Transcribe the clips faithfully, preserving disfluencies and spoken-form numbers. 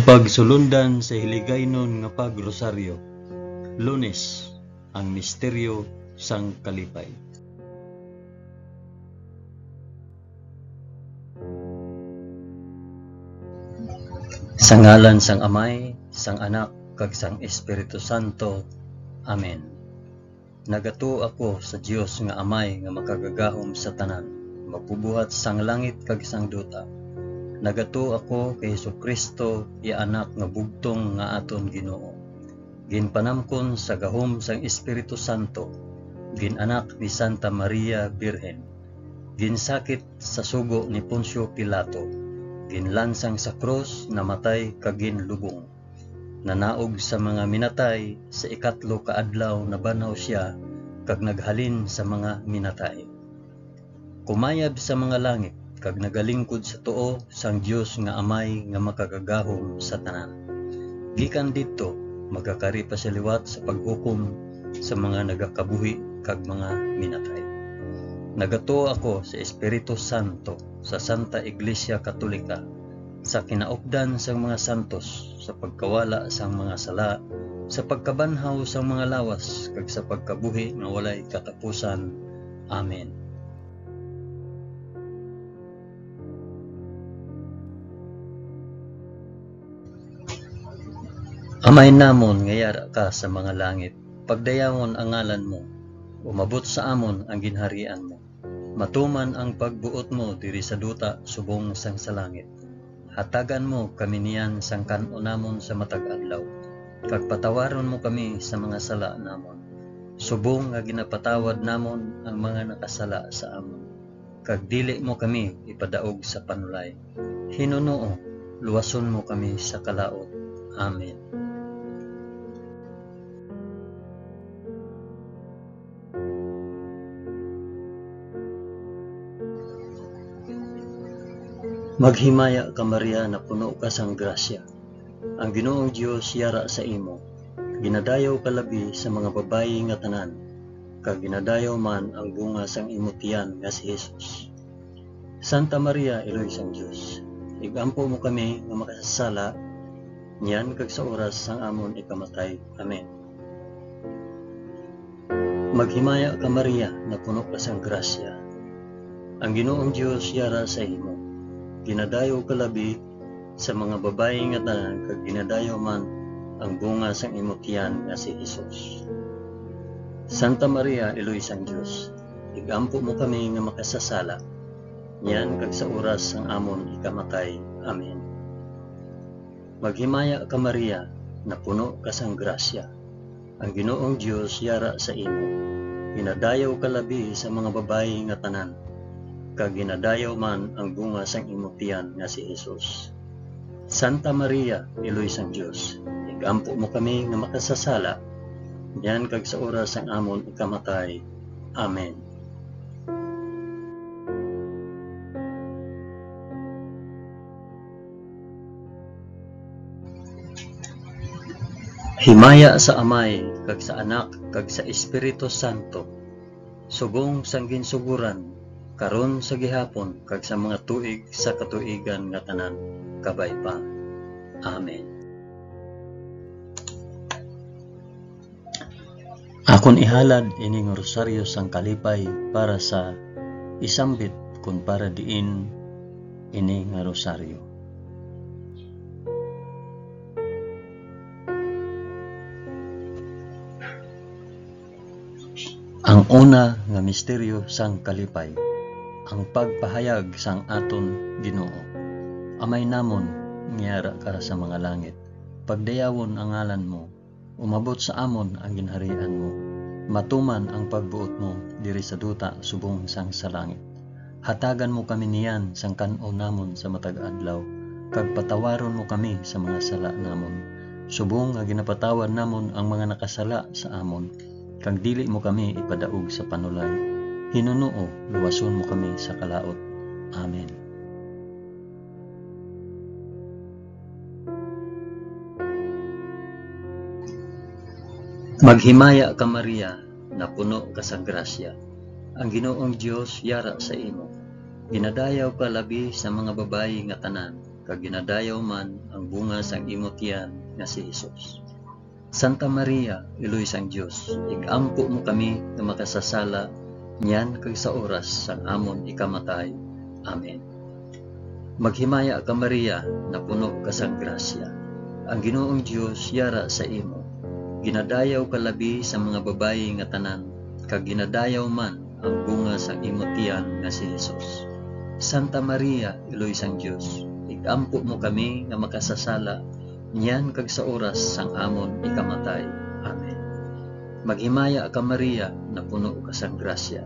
Pagsulundan sa Hiligaynon nga Pag-Rosaryo. Lunes, ang misteryo sang kalipay. Sa ngalan sang Amay, sang Anak, kag sang Espiritu Santo. Amen. Nagatuo ako sa Dios nga Amay nga makagagahom sa tanan, magbubuhat sang langit kag sang duta. Nagatuo ako kay Jesu-Cristo, iya Anak nga bugtong nga aton Ginoo. Ginpanamkon sa gahom sang Espiritu Santo, gin-anak ni Santa Maria Birhen, ginsakit sa sugo ni Poncio Pilato, ginlansang sa krus, namatay kag ginlubong. Nanaog sa mga minatay, sa ikatlo ka adlaw nabanhaw sia, kag naghalin sa mga minatay. Kumayab sa mga langit, kag nagalingkod sa tuo sang Dios nga Amay nga makagagahom sa tanan. Gikan didto, magakari pa sia liwat sa paghukom sa mga nagakabuhi kag mga minatay. Nagatuo ako sa Espiritu Santo, sa Santa Iglesia Katolika, sa kinaupdan sang mga santos, sa pagkawala sang mga sala, sa pagkabanhaw sang mga lawas, kag sa pagkabuhi nga walay katapusan. Amen. Amay namon nga yara ka sa mga langit, pagdayawon ang ngalan mo, umabot sa amon ang ginharian mo. Matuman ang pagbuot mo diri sa duta subong sang sa langit. Hatagan mo kami niyan sang kan-on namon sa matag adlaw, kag patawaron mo kami sa mga sala namon, subong nga ginapatawad namon ang mga nakasala sa amon. Kag dili mo kami ipadaog sa panulay. Hinunoo, luwason mo kami sa kalaut. Amen. Maghimaya ka, Maria, napuno ka sang grasya. Ang Ginoong Dios yara sa imo. Ginadayaw ka labi sa mga babayi nga tanan, kag ginadayaw man ang bunga sang imo tiyan nga si Jesus. Santa Maria, Iloy sang Dios, igampo mo kami nga makasasala, niyan kag sa oras sang amon ikamatay. Amen. Maghimaya ka, Maria, napuno ka sang grasya. Ang Ginoong Dios yara sa imo. Ginadayaw ka labi sa mga babayi nga tanan, kag ginadayaw man ang bunga sang imo tiyan nga si Jesus. Santa Maria, Iloy sang Dios, igampo mo kami nga makasasala, niyan kag sa oras sang amon ikamatay. Amen. Maghimaya ka, Maria, napuno ka sang grasya. Ang Ginoong Dios yara sa imo. Ginadayaw ka labi sa mga babayi nga tanan, kag ginadayaw man ang bunga sang imo tiyan nga si Jesus. Santa Maria, Iloy sang Dios, igampo mo kami nga makasasala, niyan kag sa oras sang amon ikamatay. Amen. Himaya sa Amay, kag sa Anak, kag sa Espiritu Santo, subong sang ginsugoran, karon, sa gihapon, kag sa mga tuig sa katuigan nga tanan. Kabay pa. Amen. Akon ihalad ini nga rosaryo sang kalipay para sa isambit kon para diin ini nga rosaryo. Ang una nga misteryo sang kalipay, ang pagpahayag sang aton Ginoo. Amay namon nga yara ka sa mga langit, pagdayawon ang ngalan mo, umabot sa amon ang ginharian mo. Matuman ang pagbuot mo diri sa duta subong sang sa langit. Hatagan mo kami niyan sang kan-on namon sa matag adlaw, kag patawaron mo kami sa mga sala namon, subong nga ginapatawad namon ang mga nakasala sa amon, kag dili mo kami ipadaog sa panulay. Hinunoo, luwason mo kami sa kalaut. Amen. Maghimaya ka, Maria, napuno ka sang grasya. Ang Ginoong Dios yara sa imo. Ginadayaw ka labi sa mga babayi nga tanan, kag ginadayaw man ang bunga sang imo tiyan nga si Jesus. Santa Maria, Iloy sang Dios, ig-ampo mo kami nga makasasala, niyan kag sa oras sang amon ikamatay. Amen. Maghimaya ka, Maria, napuno ka sang grasya. Ang Ginoong Dios yara sa imo. Ginadayaw ka labi sa mga babayi nga tanan, kag ginadayaw man ang bunga sang imo tiyan nga si Jesus. Santa Maria, Iloy sang Dios, ig-ampo mo kami nga makasasala, niyan kag sa oras sang amon ikamatay. Amen. Maghimaya ka, Maria, napuno ka sang grasya.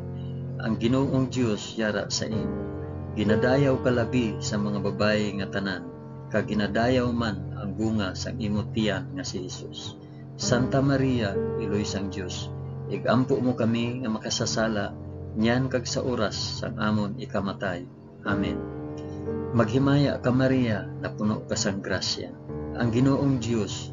Ang Ginoong Dios yara sa imo. Ginadayaw ka labi sa mga babayi nga tanan, kag ginadayaw man ang bunga sang imo tiyan nga si Jesus. Santa Maria, Iloy sang Dios, ig-ampo mo kami nga makasasala, niyan kag sa oras sang amon ikamatay. Amen. Maghimaya ka, Maria, napuno ka sang grasya. Ang Ginoong Dios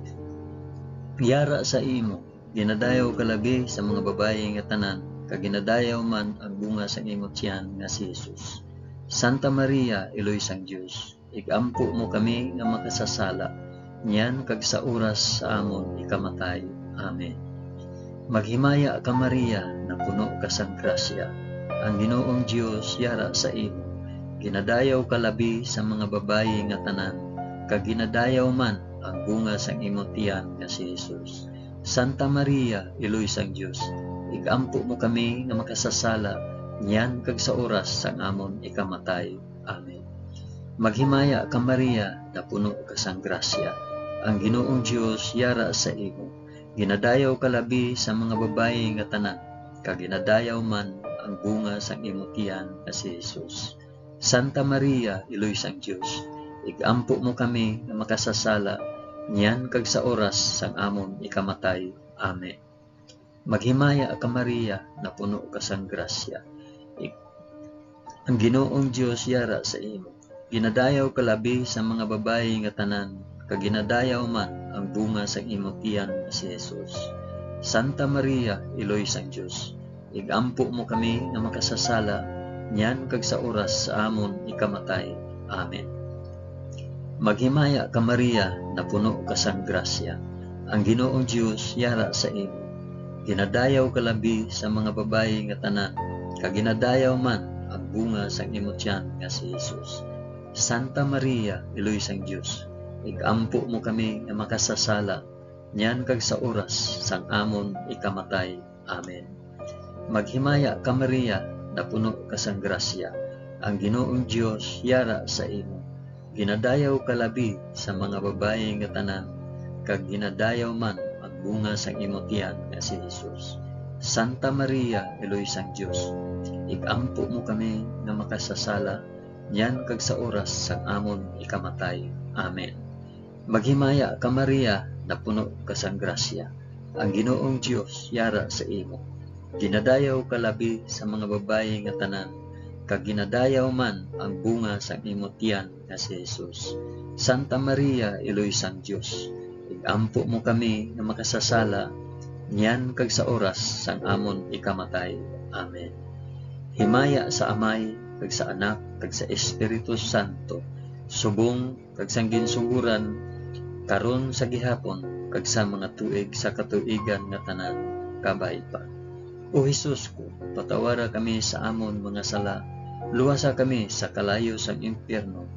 yara sa imo. Ginadayaw ka labi sa mga babayi nga tanan, kag ginadayaw man ang bunga sang imo tiyan nga si Jesus. Santa Maria, Iloy sang Dios, ig-ampo mo kami nga makasasala, niyan kag sa oras sa amon ikamatay. Amen. Maghimaya ka, Maria, napuno ka sang grasya. Ang Ginoong Dios yara sa imo. Ginadayaw ka labi sa mga babayi nga tanan, kag ginadayaw man ang bunga sang imo tiyan nga si Jesus. Santa Maria, Iloy sang Dios, ig-ampo mo kami nga makasasala, niyan kag sa oras sang amon ikamatay. Amen. Maghimaya ka, Maria, napuno ka sang grasya. Ang Ginoong Dios yara sa imo. Ginadayaw ka labi sa mga babayi nga tanan, kag ginadayaw man ang bunga sang imo tiyan nga si Jesus. Santa Maria, Iloy sang Dios, ig-ampo mo kami nga makasasala, niyan kag sa oras sang amon ikamatay. Amen. Maghimaya ka, Maria, napuno ka sang grasya. Ig-, ang Ginoong Dios yara sa imo. Ginadayaw ka labi sa mga babayi nga tanan, kag ginadayaw man ang bunga sang imo tiyan nga si Jesus. Santa Maria, Iloy sang Dios, ig-ampo mo kami nga makasasala, niyan kag sa oras sa amon ikamatay. Amen. Maghimaya ka, Maria, napuno ka sang grasya. Ang Ginoong Dios yara sa imo. Ginadayaw ka labi sa mga babayi nga tanan, kag ginadayaw man ang bunga sang imo tiyan nga si Jesus. Santa Maria, Iloy sang Dios, ig-ampo mo kami nga makasasala, niyan kag sa oras sang amon ikamatay. Amen. Maghimaya ka, Maria, napuno ka sang grasya. Ang Ginoong Dios yara sa imo. Ginadayaw ka labi sa mga babayi nga tanan, kag ginadayaw man ang bunga sang imo tiyan nga si Jesus. Santa Maria, Iloy sang Dios, ig-ampo mo kami nga makasasala, niyan kag sa oras sang amon ikamatay. Amen. Maghimaya ka, Maria, napuno ka sang grasya. Ang Ginoong Dios yara sa imo. Ginadayaw ka labi sa mga babayi nga tanan, kag ginadayaw man ang bunga sang imo tiyan nga si Jesus. Santa Maria, Iloy sang Dios, ig-ampo mo kami nga makasasala, niyan kag sa oras sang amon ikamatay. Amen. Himaya sa Amay, kag sa Anak, kag sa Espiritu Santo, subong kag sang ginsugoran, karon, sa gihapon, kag sa mga tuig sa katuigan nga tanan. Kabay pa. O Jesus ko, patawara kami sa amon mga sala, luwasa kami sa kalayo sang impyerno,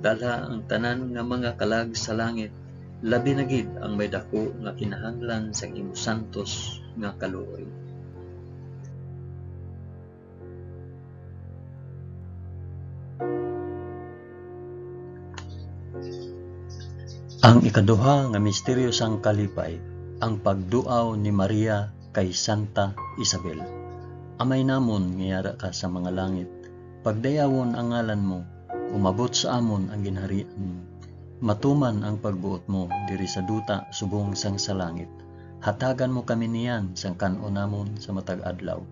dalha ang tanan nga mga kalag sa langit, labi na gid ang may daku nga kinahanglan sang imo santos nga kaluoy. Ang ikaduha nga misteryo sang kalipay, ang pagduaw ni Maria kay Santa Isabel. Amay namon nga yara ka sa mga langit, pagdayawon ang ngalan mo, umabot sa amon ang ginharian mo. Matuman ang pagbuot mo diri sa duta subong sang sa langit. Hatagan mo kami niyan sang kan-on namon sa matag adlaw,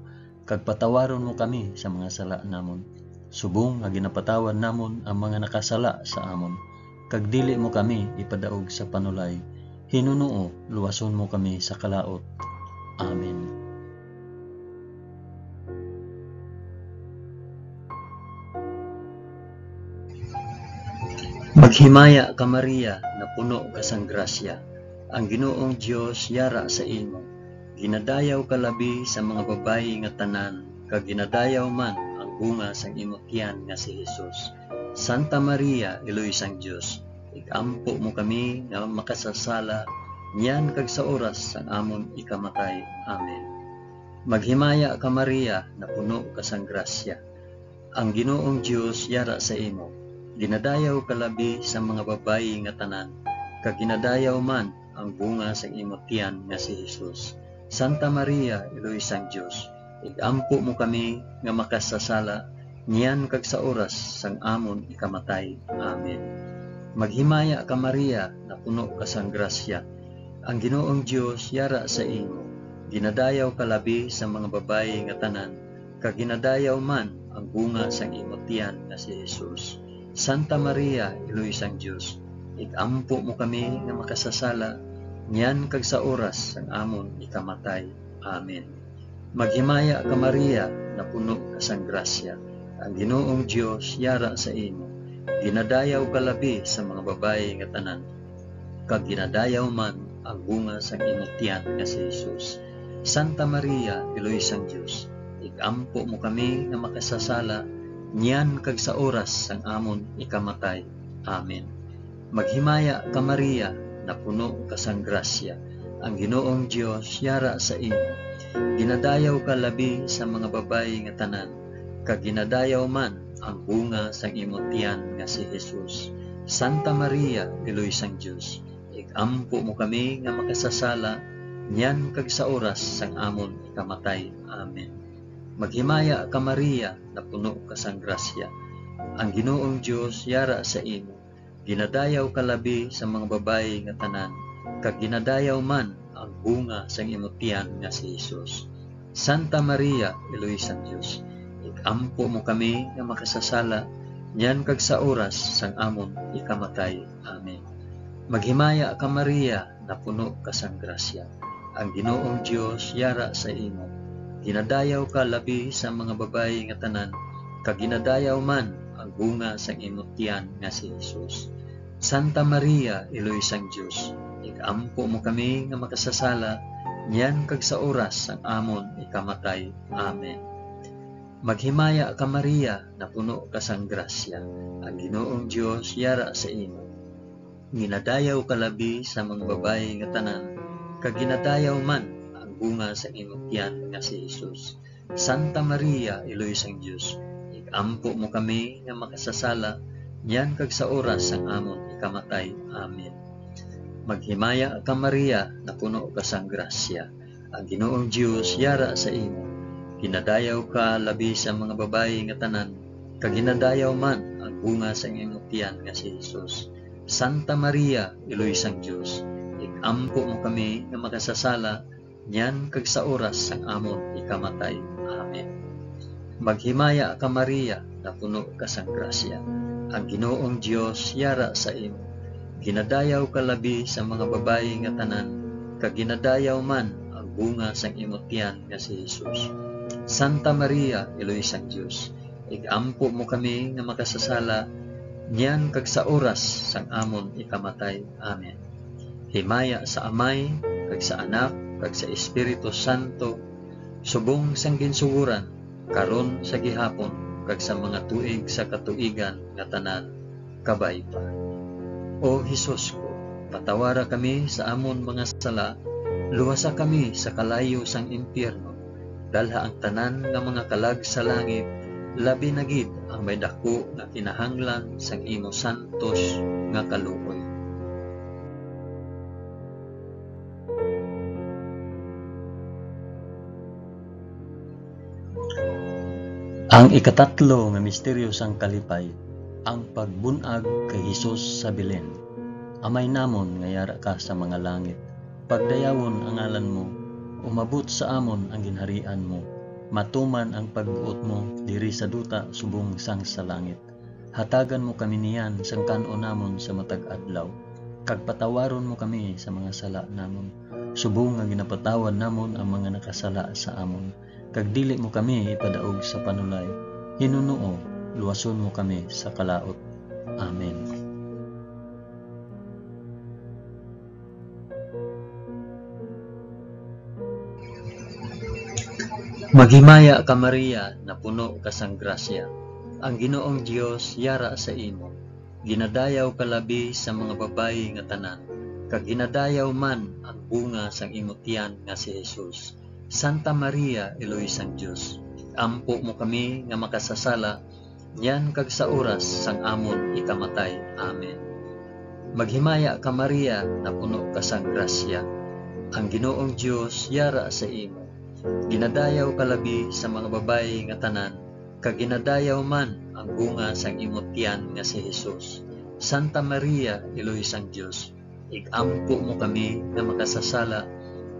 kag patawaron mo kami sa mga sala namon, subong nga ginapatawad namon ang mga nakasala sa amon, kag dili mo kami ipadaog sa panulay. Hinunoo, luwason mo kami sa kalaut. Amen. Maghimaya ka, Maria, napuno ka sang grasya, ang Ginoong Dios yara sa imo. Ginadayaw ka labi sa mga babayi nga tanan, kag ginadayaw man ang bunga sang imo tiyan nga si Jesus. Santa Maria, Iloy sang Dios, ig-ampo mo kami nga makasasala, niyan kag sa oras sang amon ikamatay. Amen. Maghimaya ka, Maria, napuno ka sang grasya, ang Ginoong Dios yara sa imo. Ginadayaw ka labi sa mga babayi nga tanan, kag ginadayaw man ang bunga sang imo tiyan nga si Jesus. Santa Maria, Iloy sang Dios, ig-ampo mo kami nga makasasala, niyan kag sa oras sang amon ikamatay. Amen. Maghimaya ka, Maria, napuno ka sang grasya, ang Ginoong Dios yara sa imo. Ginadayaw ka labi sa mga babayi nga tanan, kag ginadayaw man ang bunga sang imo tiyan nga si Jesus. Santa Maria, Iloy sang Dios, ig-ampo mo kami nga makasasala, niyan kag sa oras sang amon ikamatay. Amen. Maghimaya ka, Maria, napuno ka sang grasya, ang Ginoong Dios yara sa imo. Ginadayaw ka labi sa mga babayi nga tanan, kag ginadayaw man ang bunga sang imo tiyan nga si Jesus. Santa Maria, Iloy sang Dios, ig-ampo mo kami nga makasasala, niyan kag sa oras sang amon ikamatay. Amen. Maghimaya ka, Maria, napuno ka sang grasya, ang Ginoong Dios yara sa imo. Ginadayaw ka labi sa mga babayi nga tanan, kag ginadayaw man ang bunga sang imo tiyan nga si Jesus. Santa Maria, Iloy sang Dios, ig-ampo mo kami nga makasasala, niyan kag sa oras sang amon ikamatay. Amen. Maghimaya ka, Maria, napuno ka sang grasya, ang Ginoong Dios yara sa imo. Ginadayaw ka labi sa mga babayi nga tanan, kag ginadayaw man ang bunga sang imo tiyan nga si Jesus. Santa Maria, Iloy sang Dios, ig-ampo mo kami nga makasasala, niyan kag sa oras sang amon ikamatay. Amen. Maghimaya ka, Maria, napuno ka sang grasya, ang Ginoong Dios yara sa imo. Ginadayaw ka labi sa mga babayi nga tanan, kag ginadayaw man ang bunga sang imo tiyan nga si Jesus. Santa Maria, Iloy sang Dios, ig-ampo mo kami nga makasasala, niyan kag sa oras sang amon ikamatay. Amen. Maghimaya ka, Maria, napuno ka sang grasya, ang Ginoong Dios yara sa imo. Ginadayaw ka labi sa mga babayi nga tanan, kag ginadayaw man ang bunga sang imo tiyan nga si Jesus. Santa Maria, Iloy sang Dios, ig-ampo mo kami nga makasasala, niyan kag sa oras sang amon ikamatay. Amen. Maghimaya ka, Maria, napuno ka sang grasya, ang Ginoong Dios yara sa imo. Ginadayaw ka labi sa mga babayi nga tanan, kag ginadayaw man ang bunga sang imo tiyan nga si Jesus. Santa Maria, Iloy sang Dios, ig-ampo mo kami nga makasasala, niyan kag sa oras sang amon ikamatay. Amen. Maghimaya ka, Maria, napuno ka sang grasya, ang Ginoong Dios yara sa imo. Ginadayaw ka labi sa mga babayi nga tanan, kag ginadayaw man ang bunga sang imo tiyan nga si Jesus. Santa Maria, Iloy sang Dios, ig-ampo mo kami nga makasasala, niyan kag sa oras sang amon ikamatay. Amen. Himaya sa Amay, kag sa Anak, kag sa Espiritu Santo, subong sang ginsugoran, karon, sa gihapon, kag sa mga tuig sa katuigan nga tanan. Kabay pa. O Jesus ko, patawara kami sa amon mga sala, luwasa kami sa kalayo sang impyerno, dalha ang tanan nga mga kalag sa langit, labi na gid ang may daku nga kinahanglan sang imo santos nga kaluoy. Ang ikatatlo nga misteryo sang kalipay, ang pagbun-ag kay Jesus sa Belen. Amay namon nga yara ka sa mga langit, pagdayawon ang ngalan mo, umabot sa amon ang ginharian mo, matuman ang pagbuot mo diri sa duta subong sang sa langit. Hatagan mo kami niyan sang kan-on namon sa matag adlaw, kag patawaron mo kami sa mga sala namon, subong nga ginapatawad namon ang mga nakasala sa amon, kag dili mo kami ipadaog sa panulay. Hinunoo, luwason mo kami sa kalaut. Amen. Maghimaya ka, Maria, napuno ka sang grasya. Ang Ginoong Dios yara sa imo. Ginadayaw ka labi sa mga babayi nga tanan, kag ginadayaw man ang bunga sang imo tiyan nga si Jesus. Santa Maria, Iloy sang Dios, ampo mo kami nga makasasala, niyan kag sa oras sang amon ikamatay. Amen. Maghimaya ka, Maria, napuno ka sang grasya. Ang Ginoong Dios yara sa imo. Ginadayaw ka labi sa mga babayi nga tanan, kag ginadayaw man ang bunga sang imo tiyan nga si Jesus. Santa Maria, Iloy sang Dios, ig-ampo mo kami nga makasasala,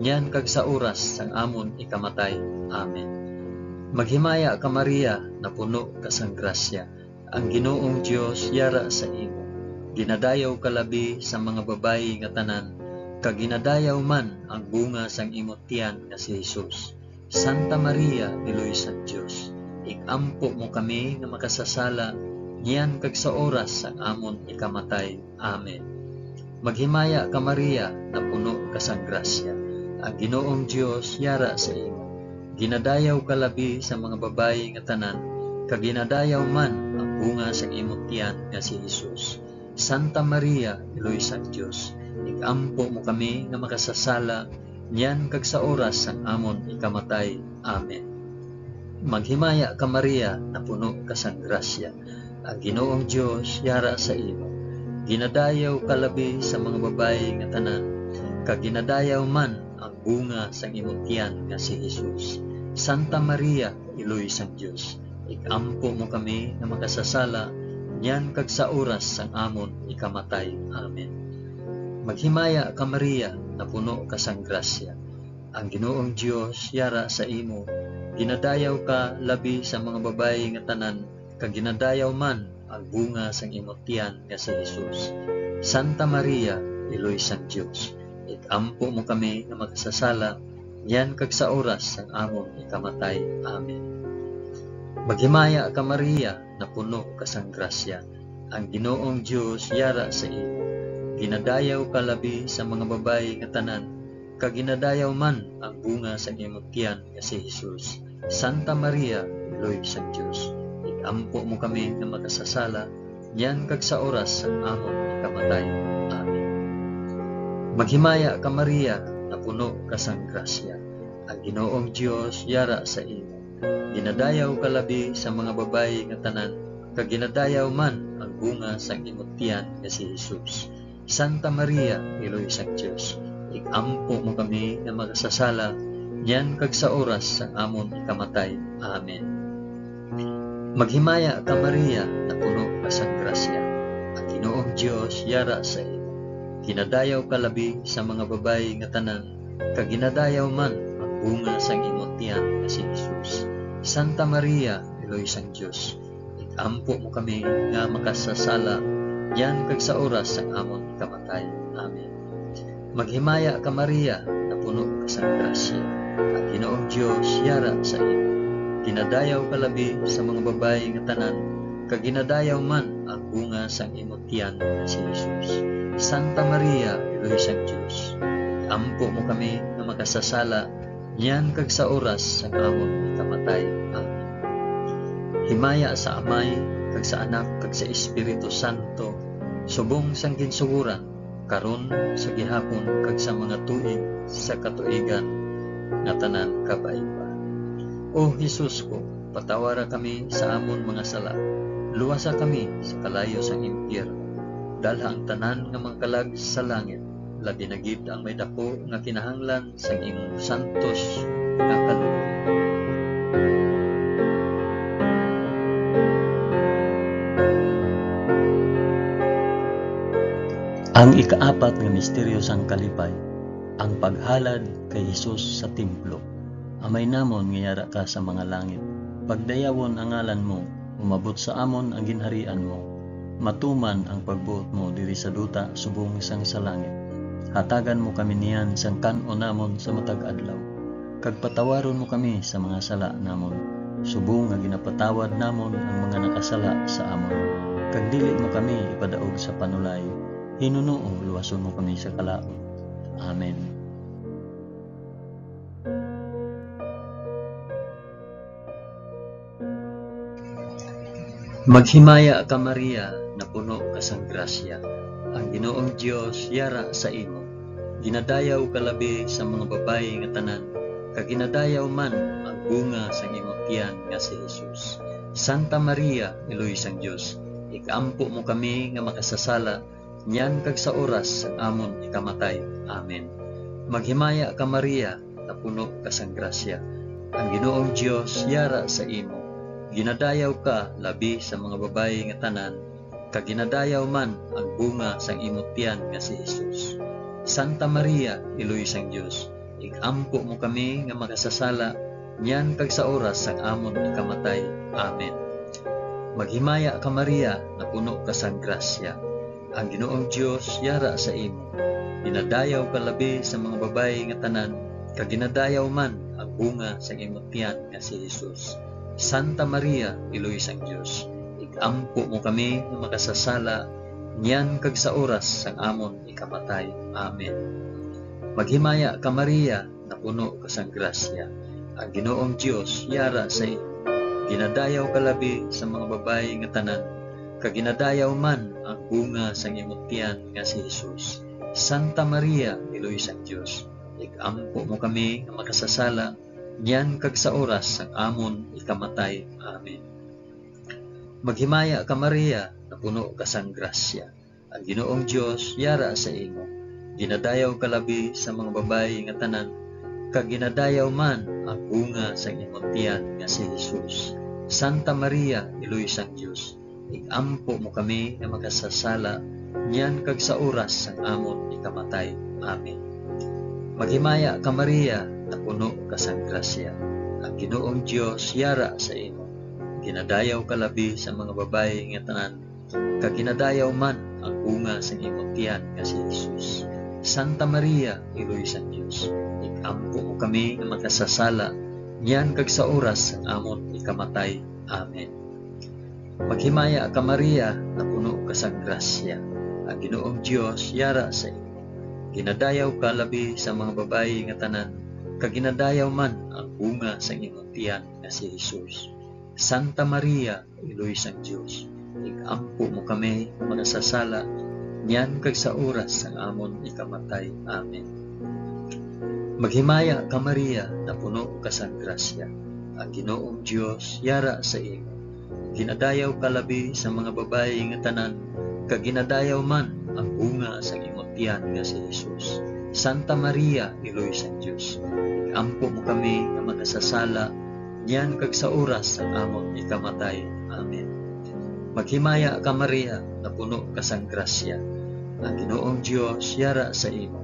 niyan kag sa oras sang amon ikamatay. Amen. Maghimaya ka, Maria, napuno ka sang grasya. Ang Ginoong Dios yara sa imo. Ginadayaw ka labi sa mga babayi nga tanan, kag ginadayaw man ang bunga sang imo tiyan nga si Jesus. Santa Maria, Iloy sang Dios, ig-ampo mo kami nga makasasala, niyan kag sa oras sang amon ikamatay. Amen. Maghimaya ka, Maria, napuno ka sang grasya. Ang Ginoong Dios yara sa imo. Ginadayaw ka labi sa mga babayi nga tanan, kag ginadayaw man ang bunga sang imo tiyan nga si Jesus. Santa Maria, Iloy sang Dios, ig-ampo mo kami nga makasasala, niyan kag sa oras sang amon ikamatay. Amen. Maghimaya ka, Maria, napuno ka sang grasya. Ang Ginoong Dios yara sa imo. Ginadayaw ka labi sa mga babayi nga tanan, kag ginadayaw man ang bunga sang imo tiyan nga si Jesus. Santa Maria, Iloy sang Dios, ig-ampo mo kami nga makasasala, niyan kag sa oras sang amon ikamatay. Amen. Maghimaya ka, Maria, napuno ka sang grasya. Ang Ginoong Dios yara sa imo. Ginadayaw ka labi sa mga babayi nga tanan, kag ginadayaw man ang bunga sang imo tiyan nga si Jesus. Santa Maria, Iloy sang Dios, ig-ampo mo kami nga makasasala, niyan kag sa oras sang amon ikamatay. Amen. Maghimaya ka, Maria, napuno ka sang grasya. Ang Ginoong Dios yara sa imo. Ginadayaw ka labi sa mga babayi nga tanan, kag ginadayaw man ang bunga sang imo tiyan nga si Jesus. Santa Maria, Iloy sang Dios, ig-ampo mo kami nga makasasala, niyan kag sa oras sang amon ikamatay. Amen. Maghimaya ka, Maria, napuno ka sang grasya. Ang Ginoong Dios yara sa imo. Ginadayaw ka labi sa mga babayi nga tanan, kag ginadayaw man ang bunga sang imo tiyan nga si Jesus. Santa Maria, Iloy sang Dios, ig-ampo mo kami nga makasasala, niyan kag sa oras sang amon ikamatay. Amen. Maghimaya ka, Maria, napuno ka sang grasya. Ang Ginoong Dios yara sa imo. Ginadayaw ka labi sa mga babayi nga tanan, kag ginadayaw man ang bunga sang imo tiyan nga si Jesus. Santa Maria, Iloy sang Dios, ig-ampo mo kami nga makasasala, niyan kag sa oras sang amon kamatay. Amen. Maghimaya ka, Maria, napuno ka sang grasya. Ang Ginoong Dios yara sa imo. Ginadayaw ka labi sa mga babayi nga tanan, kag ginadayaw man ang bunga sang imo tiyan nga si Jesus. Santa Maria, Iloy sang Dios, ampo mo kami nga makasasala, niyan kag sa oras sang amon ikamatay. Amen. Himaya sa Amay, kag sa Anak, kag sa Espiritu Santo, subong sang ginsugoran, karon, sa gihapon, kag sa mga tuig sa katuigan nga tanan. Kabay pa. O Jesus ko, patawara kami sa amon mga sala, luwasa kami sa kalayo sang impyerno, dalha ang tanan nga mga kalag sa langit, labi na gid ang may daku nga kinahanglan sang imong santos nga kaluoy. Ang ikaapat nga misteryo sang kalipay, ang paghalad kay Jesus sa templo. Amay namon nga yara ka sa mga langit, pagdayawon ang ngalan mo, umabot sa amon ang ginharian mo, matuman ang pagbuot mo diri sa duta subong sang sa langit. Hatagan mo kami niyan sang kan-on namon sa matag adlaw, kag patawaron mo kami sa mga sala namon, subong nga ginapatawad namon ang mga nakasala sa amon. Kag dili mo kami ipadaog sa panulay, hinunoo luwason mo kami sa kalaut. Amen. Maghimaya ka, Maria, napuno ka sang grasya. Ang Ginoong Dios yara sa imo. Ginadayaw ka labi sa mga babayi nga tanan, kag ginadayaw man ang bunga sang imong tiyan nga si Jesus. Santa Maria, Iloy sang Dios, ig-ampo mo kami nga makasasala, niyan kag sa oras sang amon ikamatay. Amen. Maghimaya ka, Maria, napuno ka sang grasya. Ang Ginoong Dios yara sa imo. Ginadayaw ka labi sa mga babayi nga tanan, kag ginadayaw man ang bunga sang imo tiyan nga si Jesus. Santa Maria, Iloy sang Dios, ig-ampo mo kami nga makasasala, niyan kag sa oras sang amon ikamatay. Amen. Maghimaya ka, Maria, napuno ka sang grasya. Ang Ginoong Dios yara sa imo. Ginadayaw ka labi sa mga babayi nga tanan, kag ginadayaw man ang bunga sang imo tiyan nga si Jesus. Santa Maria, Iloy sang Dios, ig-ampo mo kami nga makasasala, niyan kag sa oras sang amon ikamatay. Amen. Maghimaya ka, Maria, napuno ka sang grasya. Ang Ginoong Dios yara sa imo. Ginadayaw ka labi sa mga babayi nga tanan, kag ginadayaw man ang bunga sang imo tiyan nga si Jesus. Santa Maria, Iloy sang Dios, ig-ampo mo kami nga makasasala, niyan kag sa oras sang amon ikamatay. Amen. Maghimaya ka, Maria, napuno ka sang grasya. Ang Ginoong Dios yara sa imo. Ginadayaw ka labi sa mga babayi nga tanan, kag ginadayaw man ang bunga sang imong tiyan nga si Jesus. Santa Maria, Iloy sang Dios, ig-ampo mo kami nga makasasala, niyan kag sa oras sang amon ikamatay. Amen. Maghimaya ka, Maria, napuno ka sang grasya. Ang Ginoong Dios yara sa imo. Ginadayaw ka labi sa mga babayi nga tanan, kag ginadayaw man ang bunga sang imong tiyan nga si Jesus. Santa Maria, Iloy sang Dios, ig-ampo mo kami nga makasasala, niyan kag sa oras sang amon ikamatay. Amen. Maghimaya ka, Maria, napuno ka sang grasya. Ang Ginoong Dios yara sa imo. Ginadayaw ka labi sa mga babayi nga tanan, kag ginadayaw man ang bunga sang imong tiyan nga si Jesus. Santa Maria, Iloy sang Dios, ig-ampo mo kami nga makasasala, niyan kag sa oras sang amon ikamatay. Amen. Maghimaya ka, Maria, napuno ka sang grasya. Ang Ginoong Dios yara sa imo. Ginadayaw ka labi sa mga babayi nga tanan, kag ginadayaw man ang bunga sang imong tiyan nga si Jesus. Santa Maria, Iloy sang Dios, ig-ampo mo kami nga makasasala, niyan kag sa oras sang amon ikamatay. Amen. Maghimaya ka, Maria, napuno ka sang grasya. Ang Ginoong Dios yara sa imo.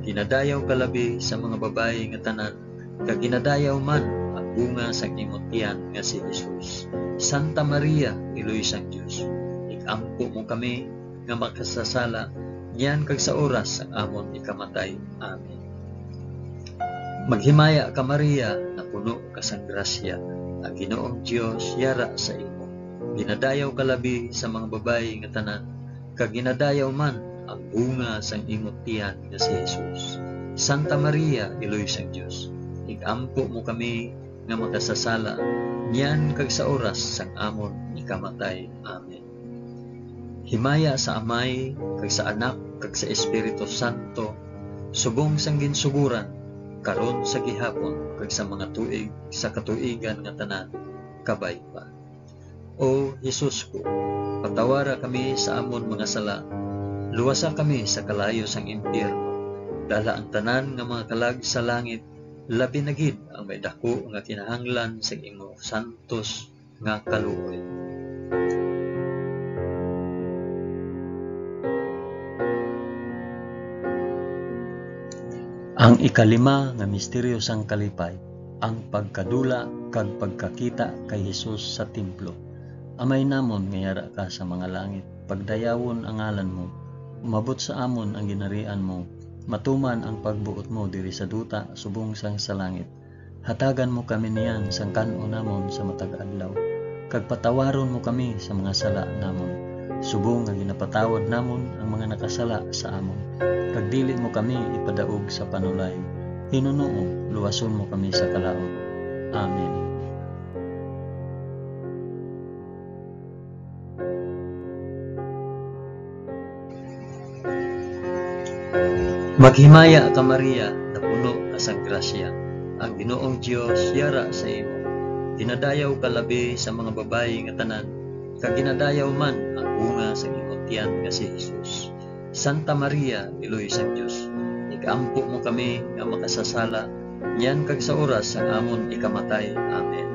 Ginadayaw ka labi sa mga babayi nga tanan, kag ginadayaw man ang bunga sang imo tiyan nga si Jesus. Santa Maria, Iloy sang Dios, ig-ampo mo kami nga makasasala, niyan kag sa oras sang amon ikamatay. Amen. Maghimaya ka, Maria, napuno ka sang grasya, ang Ginoong Dios yara sa imo. Ginadayaw ka labi sa mga babayi nga tanan, kag ginadayaw man ang bunga sang imo tiyan nga si Jesus. Santa Maria, Iloy sang Dios, ig-ampo mo kami nga makasasala, niyan kag sa oras sang amon ikamatay. Amen. Himaya sa Amay, kag sa Anak, kag sa Espiritu Santo, subong sang ginsugoran, karon, sa gihapon, kag sa mga tuig sa katuigan nga tanan. Kabay pa. O Jesus ko, patawara kami sa amon mga sala, luwasa kami sa kalayo sang impyerno, dala ang tanan nga mga kalag sa langit, labi na gid ang may daku nga kinahanglan sang imong santos nga kaluoy. Ang ikalima nga misteryo sang kalipay, ang pagkadula kag pagkakita kay Jesus sa templo. Amay namon nga yara ka sa mga langit, pagdayawon ang ngalan mo, umabot sa amon ang ginharian mo, matuman ang pagbuot mo diri sa duta subong sang sa langit. Hatagan mo kami niyan sang kan-on namon sa matag adlaw, kag patawaron mo kami sa mga sala namon, subong nga ginapatawad namon ang mga nakasala sa amon. Kag dili mo kami ipadaog sa panulay. Hinunoo, luwason mo kami sa kalaut. Amen. Maghimaya ka, Maria, napuno ka sang grasya. Ang Ginoong Dios yara sa imo. Ginadayaw ka labi sa mga babayi nga tanan, kag ginadayaw man ang bunga sang imong tiyan nga si Jesus. Santa Maria, Iloy sang Dios, ig-ampo mo kami nga makasasala, niyan kag sa oras sang amon ikamatay. Amen.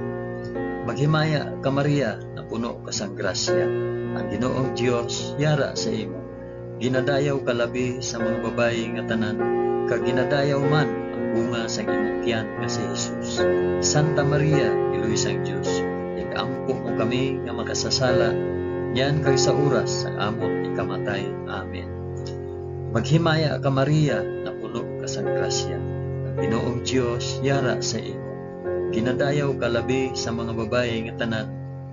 Maghimaya ka, Maria, napuno ka sang grasya. Ang Ginoong Dios yara sa imo. Ginadayaw ka labi sa mga babayi nga tanan, kag ginadayaw man ang bunga sang imong tiyan nga si Jesus. Santa Maria, Iloy sang Dios, ig-ampo mo kami nga makasasala, niyan kag sa oras sang amon ikamatay. Amen. Maghimaya ka, Maria, napuno ka sang grasya. Ang Ginoong Dios yara sa imo. Ginadayaw ka labi sa mga babayi nga tanan,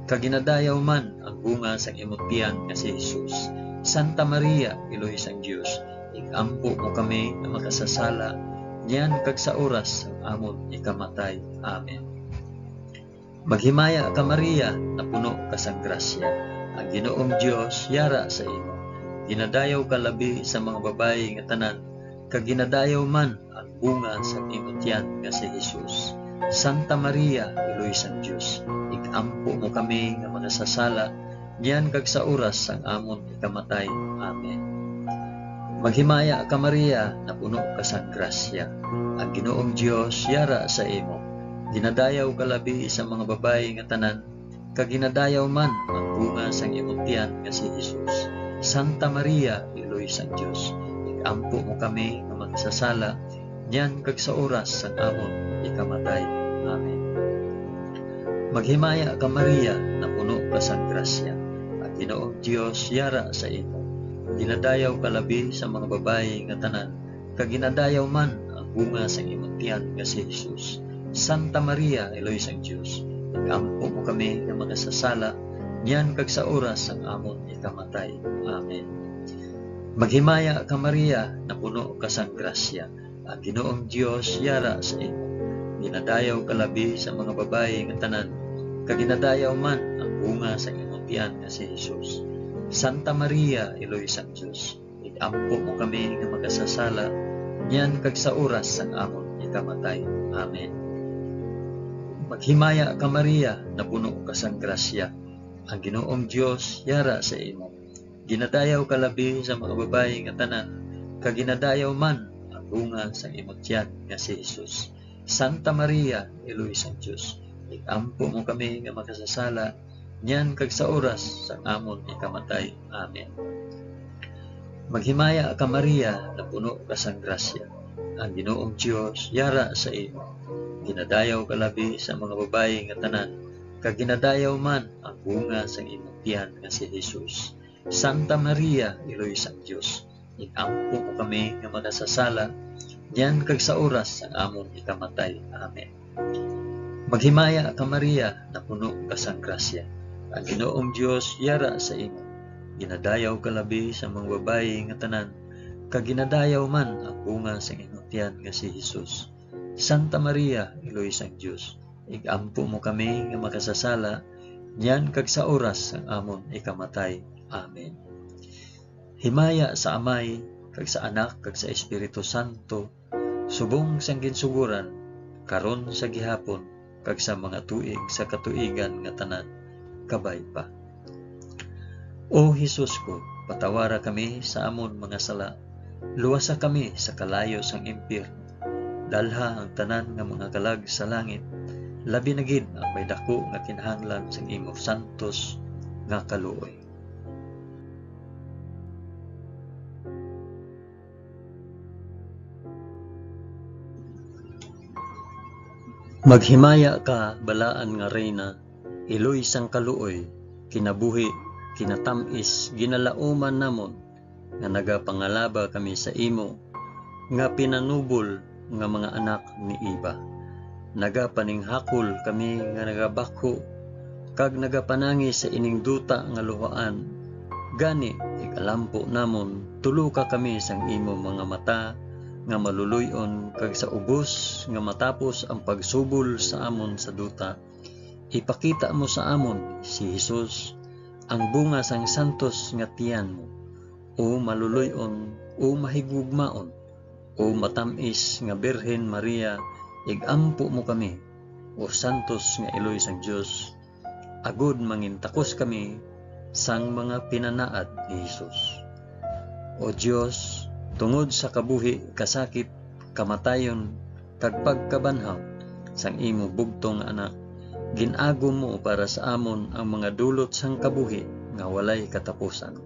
kag ginadayaw man ang bunga sang imong tiyan nga si Jesus. Santa Maria, Iloy sang Dios, ig-ampo mo kami nga makasasala, niyan kag sa oras sang amon ikamatay. Amen. Maghimaya ka, Maria, napuno ka sang grasya. Ang Ginoong Dios yara sa imo. Ginadayaw ka labi sa mga babayi nga tanan, kag ginadayaw man ang bunga sang imong tiyan nga si Jesus. Santa Maria, Iloy sang Dios, ig-ampo mo kami nga makasasala, niyan kag sa oras sang amon ikamatay. Amen. Maghimaya ka, Maria, napuno ka sang grasya. Ang Ginoong Dios yara sa imo. Ginadayaw ka labi sa mga babayi nga tanan, kag ginadayaw man ang bunga sang imong tiyan nga si Jesus. Santa Maria, Iloy sang Dios, ig-ampo mo kami nga makasasala, niyan kag sa oras sang amon ikamatay. Amen. Maghimaya ka, Maria, napuno ka sang grasya. Ang Ginoong Dios yara sa imo. Ginadayaw ka labi sa mga babayi nga tanan, kag ginadayaw man ang bunga sang imong tiyan nga si Jesus. Santa Maria, Iloy sang Dios, ig-ampo mo kami nga makasasala, niyan kag sa oras sang amon ikamatay. Amen. Maghimaya ka, Maria, napuno ka sang grasya. Ang Ginoong Dios yara sa imo. Ginadayaw ka labi sa mga babayi nga tanan, kag ginadayaw man ang bunga sang imong tiyan nga si Jesus. Santa Maria, Iloy sang Dios, ig-ampo mo kami nga makasasala, niyan kag sa oras sang amon ikamatay. Amen. Maghimaya ka, Maria, napuno ka sang grasya. Ang Ginoong Dios yara sa imo. Ginadayaw ka labi sa mga babayi nga tanan, kag ginadayaw man ang bunga sang imong tiyan nga si Jesus. Santa Maria, Iloy sang Dios, ig-ampo mo kami nga makasasala, niyan kag sa oras sang amon ikamatay. Amen. Maghimaya ka, Maria, napuno ka sang grasya. Ang Ginoong Dios yara sa imo. Ginadayaw ka labi sa mga babayi nga tanan, kag ginadayaw man ang bunga sang imong tiyan nga si Jesus. Santa Maria, Iloy sang Dios, ig-ampo mo kami nga makasasala, niyan kag sa oras sang amon ikamatay. Amen. Maghimaya ka, Maria, napuno ka sang grasya. Ang Ginoong Dios yara sa imo. Ginadayaw ka labi sa mga babayi nga tanan, kag ginadayaw man ang bunga sang imong tiyan nga si Jesus. Santa Maria, Iloy sang Dios, ig-ampo mo kami nga makasasala, niyan kag sa oras sang amon ikamatay. Amen. Himaya sa Amay, kag sa Anak, kag sa Espiritu Santo, subong sang ginsugoran, karon sa gihapon, kag sa mga tuig sa katuigan nga tanan. Kabay pa. O Jesus ko, patawara kami sa amon mga sala, luwasa kami sa kalayo sang impyerno, dalha ang tanan nga mga kalag sa langit, labi na gid ang may daku nga kinahanglan sang imo santos nga kaluoy. Maghimaya ka, balaan nga Reyna, iloy sang kaluoy, kinabuhi, kinatamis, ginalauman namon, nga nagapangalaba kami sa imo, nga pinanubol nga mga anak ni Eva. Nagapaninghakol kami nga nagabakho, kag nagapanangis sa ining duta nga luhaan. Gani, ig-alampo namon, tuloka kami sang imo mga mata nga maluloy-on, kag sa ubos nga matapos ang pagsubol sa amon sa duta, ipakita mo sa amon si Jesus, ang bunga sang santos nga tiyan mo. O maluloy-on, o mahigugmaon, o matam-is nga Birhen Maria, ig-ampo mo kami. O santos nga iloy sang Dios, agod mangintakos kami sang mga pinanaad ni Jesus. O Dios, tungod sa kabuhi, kasakit, kamatayon, kag pagkabanhaw sang imo bugtong nga Anak, gin-agom mo para sa amon ang mga dulot sang kabuhi nga walay katapusan.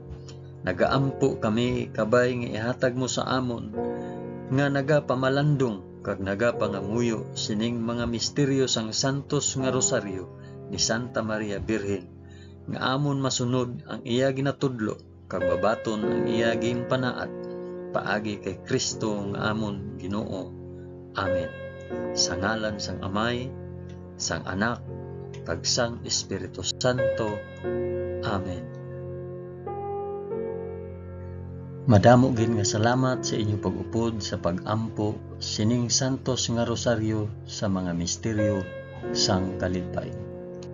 Nagaampo kami, kabay nga ihatag mo sa amon nga nagapamalandong kag nagapangamuyo sining mga misteryo sang santos nga rosaryo ni Santa Maria Birhen, nga amon masunod ang iya ginatudlo kag mabaton ang iya ginpanaad, paagi kay Cristo nga amon Ginoo. Amen. Sa ngalan sang Amay, sang Anak, kag sang Espiritu Santo. Amen. Madamo gid nga salamat sa inyo pag-upod sa pag-ampo sining santos nga rosaryo sa mga misteryo sang kalipay.